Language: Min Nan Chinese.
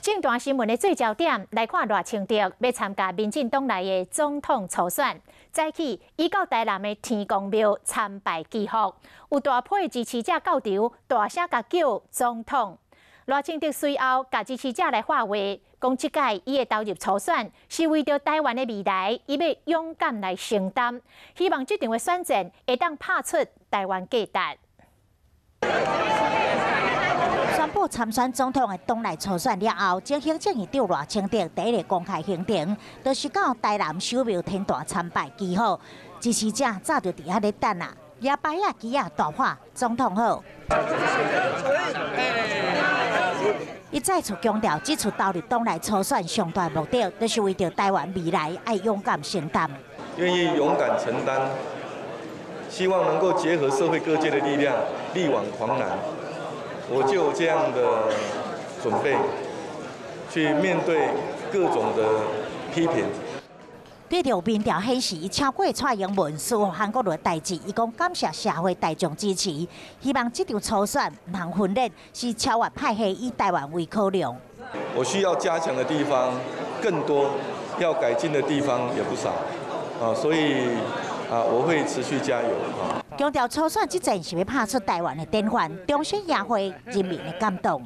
政壇新聞的最焦點來看賴清德欲參加民進黨內的總統初選。早起伊到台南的天公廟參拜祈福，有大批支持者到場，大聲共叫總統。賴清德隨後共支持者來喊話，講這擺伊會投入初選，是為著台灣的未來，伊欲勇敢來承擔，希望這場的選戰會當拍出台灣價值。宣布參選總統的黨內初選了後，前行政院長賴清德第一個公開行程，就是到台南守廟天壇參拜祈福。支持者早就佇遐咧等啊，舉牌仔旗仔大喊總統好。伊再次強調，這次投入黨內初選上大目的，就是為著台灣未來愛勇敢承擔。願意勇敢承擔，希望能夠結合社會各界的力量，力挽狂瀾。我就有這樣的準備，去面對各種的批評。對著民調顯示超過蔡英文輸予韓國瑜的代誌，伊講感謝社會大眾支持，希望這場初選毋通分裂，是超越派系，以台灣為考量。我需要加強的地方更多，要改進的地方也不少，啊，所以啊，我會持續加油啊。強調初選這戰是欲拍出台灣的典範，重新贏回人民的感動。